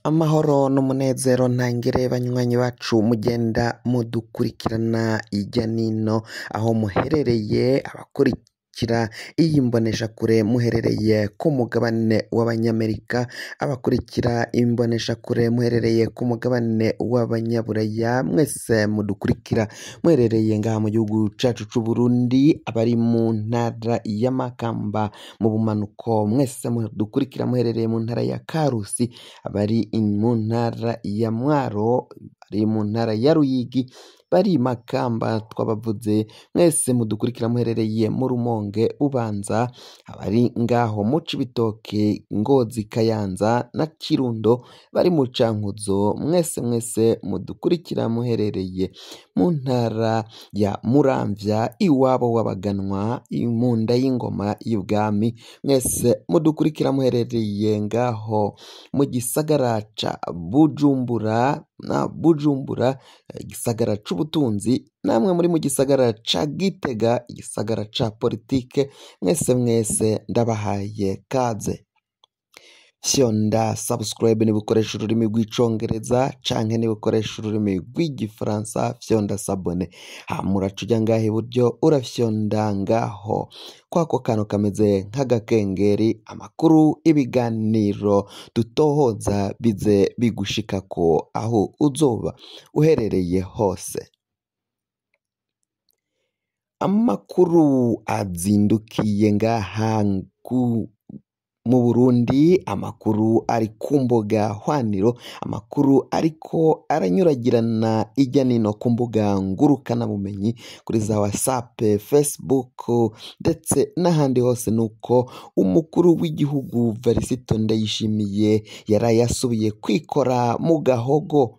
Amahoro n'umunezero ntangere banywanyi bacu mugenda mudukurikirana hirya nino aho muherereye, abakurikira iyi mboneshakure muherereye ku mugabane w'abanyamerika, abakurikira imboneshakure muherereye ku mugabane w'abanyaburaya, mwese mudukurikira muherereye ngaha mu gihugu cacu c'Uburundi, abari mu ntara ya Makamba mu bumanuko, mwese mudukurikira muherereye mu ntara ya Karusi, abari mu ntara ya Mwaro, abari mu ntara ya Ruyigi, bari Makamba twabavuze, mwese mudukurikira muherereye mu Rumonge, Bubanza, abari ngaho mu Cibitoke, Ngozi, Kayanza na Kirundo, bari mu Cankuzo, mwese mwese mudukurikira muherereye mu ntara ya Muramvya, iwabo w'abaganwa, mu nda y'ingoma y'ubwami, mwese mudukurikira muherereye ngaho mu gisagara ca Bujumbura na Bujumbura, igisagara c'ubutunzi, namwe muri mu gisagara ca Gitega, igisagara ca politike, mwese mwese ndabahaye kaze. Fyonda subscribe niba ukoresha ururimi rw'icongereza canke niba ukoresha ururimi rw'igifaransa, fyonda s'abonner. Hama uraca uja ngaha iburyo urafyonda ngaho kwako kantu kameze nk'agakengeri, amakuru, ibiganiro dutohoza bize bigushikako aho uzoba uherereye hose. Amakuru azindukiye ngaha mu Burundi, amakuru ari ku mbuga hwaniro, amakuru ariko aranyuragirana irya nino ku mbuga ngurukanabumenyi, kuri za WhatsApp, Facebook ndetse n'ahandi hose, nuko umukuru w'igihugu Varisito Ndayishimiye yaraye asubiye kwikora mu gahogo.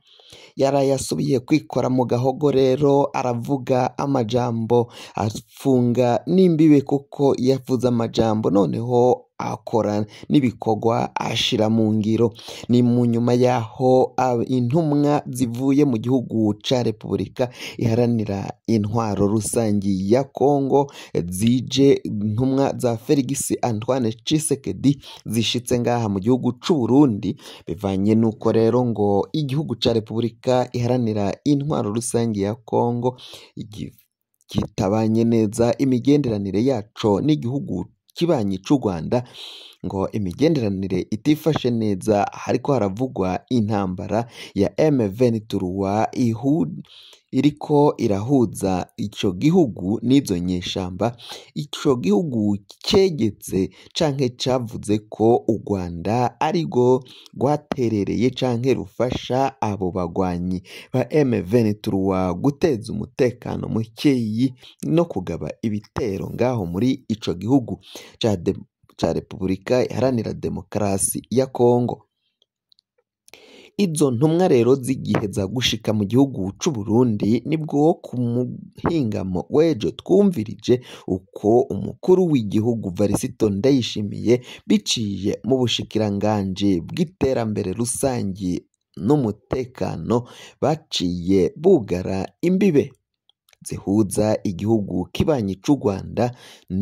Yaraye asubiye kwikora mu gahogo rero, aravuga amajambo afunga n'imbibe, kuko yavuze amajambo noneho akora n'ibikorwa ashira mu ngiro. Ni mu nyuma yaho intumwa zivuye mu gihugu ca Repubulika Iharanira Intwaro Rusangi ya Kongo zije, intumwa za Felix Antoine Tshisekedi zishitse ngaha mu gihugu c'Uburundi, bivanye nuko rero ngo igihugu ca Repubulika Iharanira Intwaro Rusangi ya Kongo kitabanye neza imigenderanire yaco n'igihugu kibanyi c'u Rwanda, ngo imigenderanire itifashe neza, hariko haravugwa intambara ya M23 iriko irahuza ico gihugu n'izo nyeshamba. Ico gihugu cegetse canke cavuze ko u Rwanda arirwo rwaterereye canke rufasha abo bagwanyi ba M23 guteza umutekano mukeyi no kugaba ibitero ngaho muri ico gihugu ca Repubulika Iharanira Demokarasi ya Kongo. Izo ntumwa rero zigiheza gushika mu gihugu c'Uburundi, nibwo ku muhingamo w'ejo twumvirije uko umukuru w'igihugu Varisito Ndayishimiye biciye mu bushikiranganji bw'iterambere rusangi n'umutekano baciye bugara imbibe zihuza igihugu kibanyi c'u Rwanda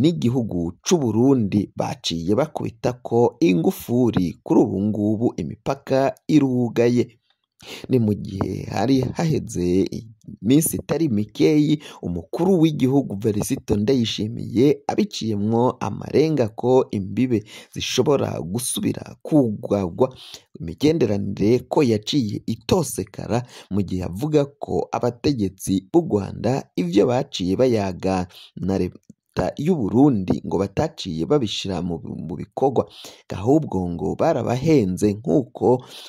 n'igihugu c'Uburundi, baciye bakubitako ingufuri, kuri ubu ngubu imipaka irugaye. Ni mu gihe hari haheze iminsi itari mikeyi umukuru w'igihugu Varisito Ndayishimiye abiciyemwo amarenga ko imbibe zishobora gusubira kugagwa, imigenderanire ko yaciye itosekara, mu gihe avuga ko abategetsi b'u Rwanda ivyo baciye bayaga na leta y'Uburundi ngo bataciye babishira mu bikorwa, ahubwo ngo barabahenze, nk'uko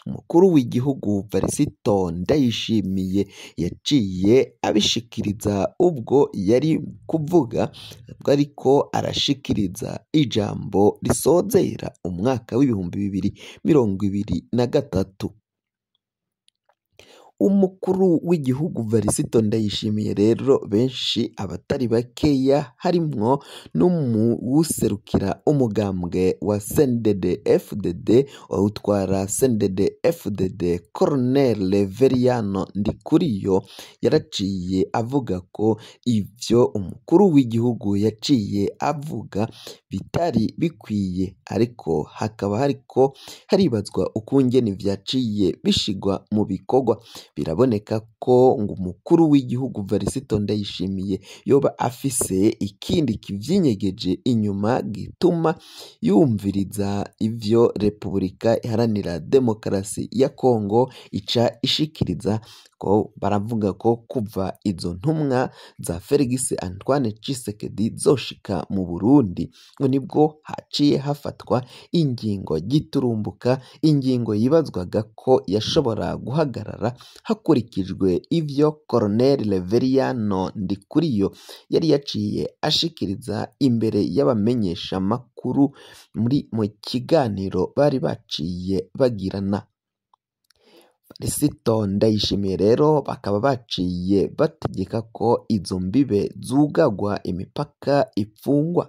umukuru w'igihugu Varisito Ndayishimiye yaciye abishikiriza ubwo yari kuvuga, ariko arashikiriza ijambo risozera umwaka w'2023. Umukuru w'igihugu Varisito Ndayishimiye rero benshi abatari bakeya harimwo n'umuwuserukira umugambwe wa CNDD FDD, utwara CNDD FDD Colonel Reveriyano Ndikuriyo, yaraciye avuga ko ivyo umukuru w'igihugu yaciye avuga bitari bikwiye, ariko hakaba hariko haribazwa ukungene vyaciye bishigwa mu bikorwa. Biraboneka ko ngo umukuru w'igihugu Varisito Ndayishimiye yoba afise ikindi kivyinyegeje inyuma gituma yumviriza ivyo Repubulika Iharanira Demokarasi ya Kongo ica ishikiriza. Ko baravuga ko kuva izo ntumwa za Felix Antoine Tshisekedi zoshika mu Burundi ngo nibwo haciye hafatwa ingingo giturumbuka, ingingo yibazwaga ko yashobora guhagarara hakurikijwe ivyo Colonel Reveriyano Ndikuriyo yari yaciye ashikiriza imbere y'abamenyeshamakuru mu kiganiro bari baciye bagirana. Varisito Ndayishimiye rero bakaba baciye bategeka ko izo mbibe zugagwa, imipaka ifungwa.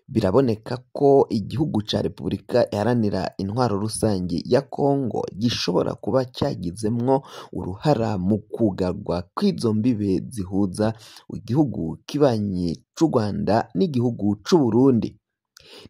Biraboneka ko igihugu ca Repubulika Iharanira Intwaro Rusangi ya Kongo gishobora kuba cyagizemwo uruhara mu kugarwa kw'izo mbibe zihuza igihugu kibanyi c'u Rwanda n'igihugu c'u Burundi.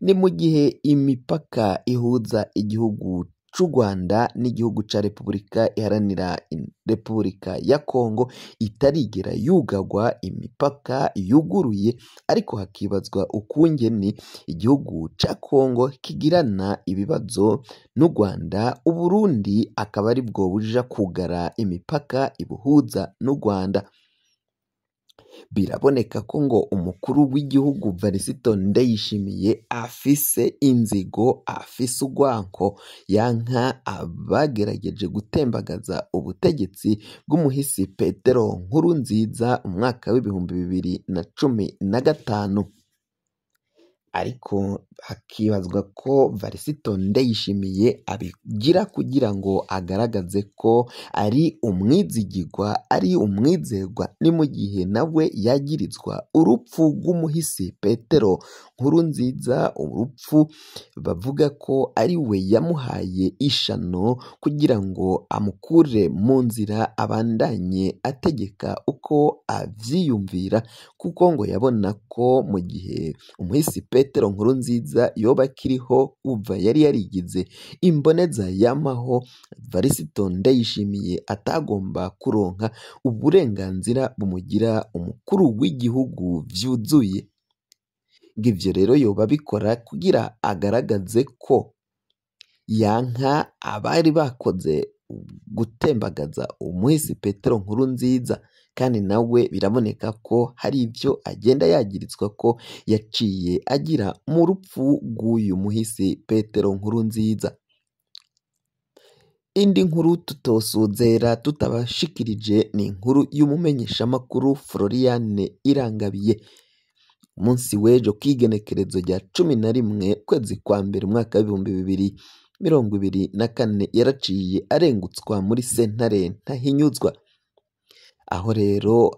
Ni mu gihe imipaka ihuza igihugu c'u Rwanda n'igihugu ca Repubulika Iharanira Repubulika ya Kongo itarigera yugagwa, imipaka yuguruye, ariko hakibazwa ukungene igihugu ca Kongo kigirana ibibazo n'u Rwanda, Uburundi akaba aribwo buja kugara imipaka ibuhuza n'u Rwanda. Biraboneka ko ngo umukuru w'igihugu Varisito Ndayishimiye afise inzigo, afise urwanko, yanka abagerageje gutembagaza ubutegetsi bw'umuhisi Petero Nkurunziza umwaka w'2015. Ariko hakibazwa ko Varisito Ndayishimiye abigira kugira ngo agaragaze ko ari umwizigirwa, ari umwizerwa, ni mu gihe nawe yagirizwa urupfu rw'umuhisi Petero Nkurunziza, urupfu bavuga ko ari we yamuhaye ishano kugira ngo amukure mu nzira abandanye ategeka uko avyiyumvira, kuko ngo yabona ko mu gihe umuhisi Petero Nkurunziza yoba akiriho uva yari yarigize imboneza yamaho, Varisito Ndayishimiye atagomba kuronka uburenganzira bumugira umukuru w'igihugu vyuzuye. Ivyo rero yoba abikora kugira agaragaze ko yanka abari bakoze gutembagaza umuhisi Petero Nkurunziza, kandi nawe biraboneka ko hari ivyo agenda yagirizwa ko yaciye agira mu rupfu rw'uyu muhisi Petero Nkurunziza. Indi nkuru tutosozera tutabashikirije ni inkuru y'umumenyeshamakuru Floriane Irangabiye. Umunsi w'ejo kw'igenekerezo rya 11 kwezi kwa mbere umwaka w'2024 yaraciye arengutswa muri sentare ntahinyuzwa. Aho rero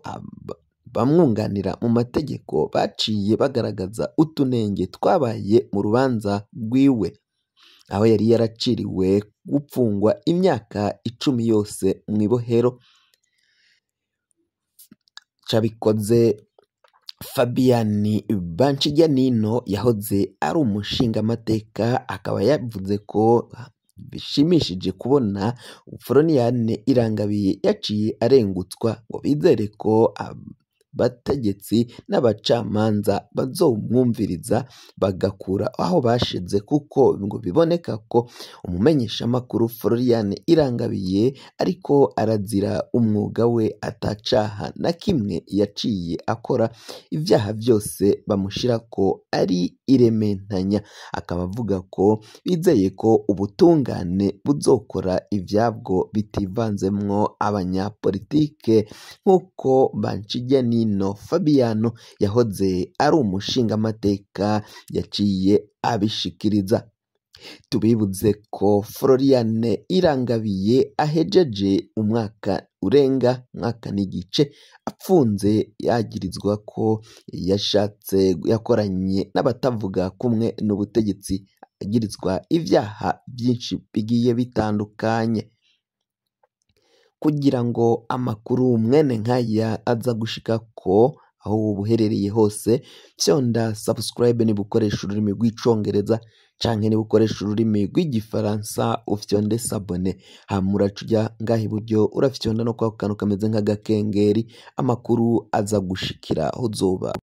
bamwunganira mu mategeko baciye bagaragaza utunenge twabaye mu rubanza rwiwe, aho yari yaraciriwe gupfungwa imyaka 10 yose mw'ibohero. Cabikoze Fabiani Banshijyanino yahoze ari umushingamateka, akaba yavuze ko bishimishije kubona Floriane Irangabiye yaciye arengutswa, ngo bizere ko abategetsi n'abacamanza bazomwumviriza bagakura aho bashize, kuko ngo biboneka ko umumenyeshamakuru Floriane Irangabiye ariko arazira umwuga we, atacaha na kimwe yaciye akora, ivyaha vyose bamushirako ari irementanya. Akaba avuga ko bizeye ko ubutungane buzokora ivyabwo bitivanzemwo abanyapolitike, nk'uko Banshijyanino Fabiano yahoze ari umushingamateka yaciye abishikiriza. Tubibuze ko Floriane Irangabiye ahejeje umwaka urenga mwaka n'igice apfunze, yagirizwa ko yashatse yakoranye n'abatavuga kumwe n'ubutegetsi, agirizwa ivyaha vyinshi bigiye bitandukanye. Kugira ngo amakuru mwene nkaya aza gushika ko Aho woba uherereye hose, fyonda subscribe niba ukoresha ururimi rw'icongereza, canke niba ukoresha ururimi rw'igifaransa ufyonde s'abonner. Hama uraca uja ngaha iburyo, urafyonda no kwako kantu kameze nk'agakengeri, amakuru aza gushikira aho uzoba.